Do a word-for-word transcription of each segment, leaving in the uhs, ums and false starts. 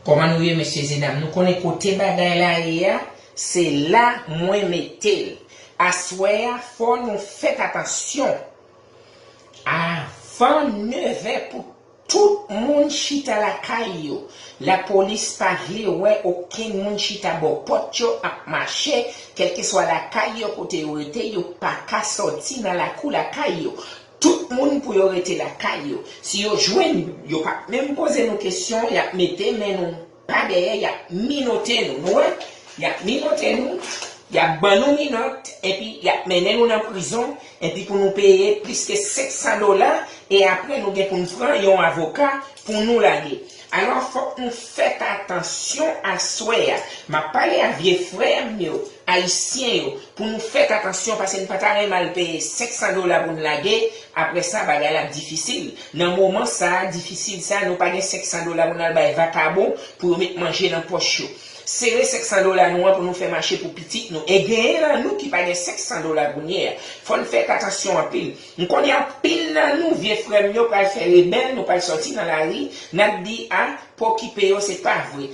Kòman nou ye, mesye e dam? Nou konnen kote bagay la ye a, se la mwen mete l. Aswè a, fò nou fèt atansyon. Avan nevè pou tout moun chita lakay yo. Lapolis pa vle wè okenn moun chita bò pòt yo ap mache, kèlkeswa lakay yo kote yo rete, yo pa ka sòti nan lakou lakay yo. Tout moun pou yo rete lakay yo. Si yo jwenn, yo p ap menm poze nou kesyon, y ap mete men nou pa dèyè, y ap minote nou. Nou wè? Y ap minote nou, y ap ban nou minòt, epi y ap mennen nou nan prizon, epi pou nou peye plis ke senk san dola, e apre nou gen pou n pran yon avoka pou nou lage. Alò, fòk nou fèt atansyon aswè a. M ap pale a vye frè m yo, ayisyen yo, pou nou fèt atansyon, paske n pa ta renmen al peye senk san dola pou n lage, apre sa, bagay la ap difisil. Nan moman sa a, difisil sa a, nou pa gen senk san dola pou n al bay vakabon pou yo met manje nan pòch yo. Sere senk san dola nou an pou nou fè mache pou pitit nou. E genyen nan nou ki pa gen senk san dola kounye a. Fò n fèt atansyon anpil. M konnen anpil nan nou, vye frè m yo, pral fè rebèl, nou pral sòti nan lari, n ap di, a, pa okipe yo, se pa vre.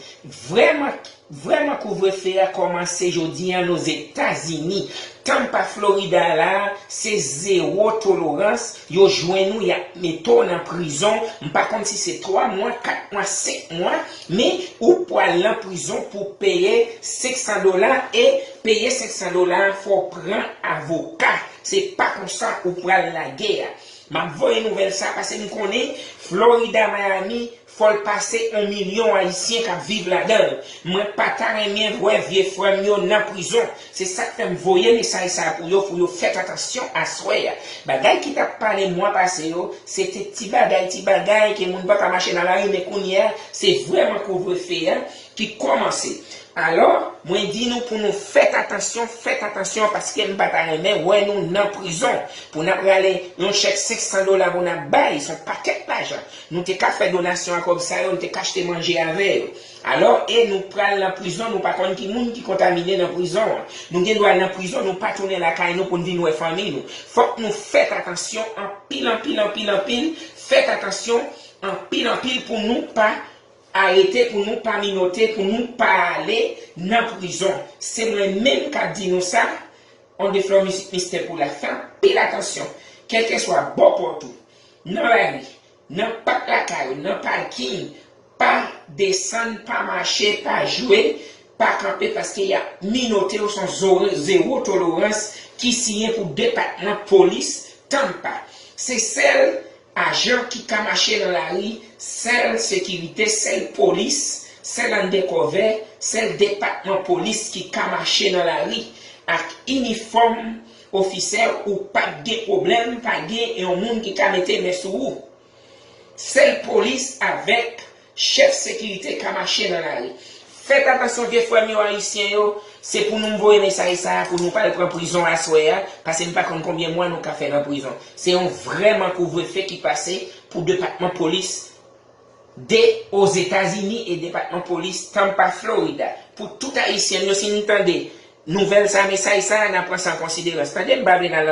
Vrèman, vrèman kouvrefe a kòmanse jodi a Ozetazini. Tampa, Florida la, se zewo tolorans, yo jwenn ou, y ap mete w nan prizon. M pa konn si se twa mwa, kat mwa, senk mwa, men ou pral nan prizon pou peye senk san dola, e peye senk san dola, fò w pran avoka. Se pa konsa ou pral lage a. M ap voye nouvèl sa paske m konnen Florida, Miami, fò l pase yon milyon Ayisyen k ap viv ladan l. Mwen pa ta renmen wè vye frè m yo nan prizon. Se sa k fè m voye mesaj sa a pou yo, pou yo fèt atansyon aswè a. Bagay ki t ap pale mwa pase yo, se te ti bagay, ti bagay ke moun pa ka mache nan lari, men kounye a, se vrèman kouvrefe a ki kòmanse. Alò, mwen di nou pou nou fèt atansyon, fèt atansyon, paske m pa ta renmen wè nou nan prizon. Pou n ap rale yon chèk senk san dola pou n ap bay, se yon pakèt lajan. Nou te ka fè donasyon a kòb sa yo, nou te ka achte manje avè yo. Alò, e nou pral nan prizon, nou pa konn ki moun ki kontamine nan prizon an. Nou gen dwa al nan prizon, nou pa tounen lakay nou pou n vin wè fanmi nou. Fòk nou fèt atansyon anpil, anpil, anpil, anpil. Fèt atansyon anpil, anpil pou nou pa arete, pou nou pa minote, pou nou pa ale nan prizon. Se mwen menm k ap di nou sa, On the Floor Music Mister pou la fè anpil atansyon. Kèlkeswa bò pòt ou, nan lari, nan pak lakay ou, nan pakin, pa desann, pa mache, pa jwe, pa kanpe paske y ap minote w, se yon zo-, zewo tolorans ki siyen pou depatman polis Tampa. Se sèl ajan ki ka mache nan lari, sèl sekirite, sèl polis, sèl andèkòvè, sèl depatman polis ki ka mache nan lari ak inifòm ofisè, ou p ap gen pwoblèm, pa gen yon moun ki ka mete men sou ou. Sèl polis avèk chèf sekirite ka mache nan lari. Fèt atansyon, vye frè m yo, ayisyen yo, se pou nou voye mesaj sa a, pou nou pa al pran prizon aswè a, paske m pa konn konbyen mwa nou ka fè nan prizon. Se yon vrèman kouvrefe ki pase pou depatman polis de Ozetazini e depatman polis Tampa, Florida. Pou tout ayisyen yo, si n tande nouvèl sa, mesaj sa, n a pran sa an konsiderans. Tande, m pa vle n al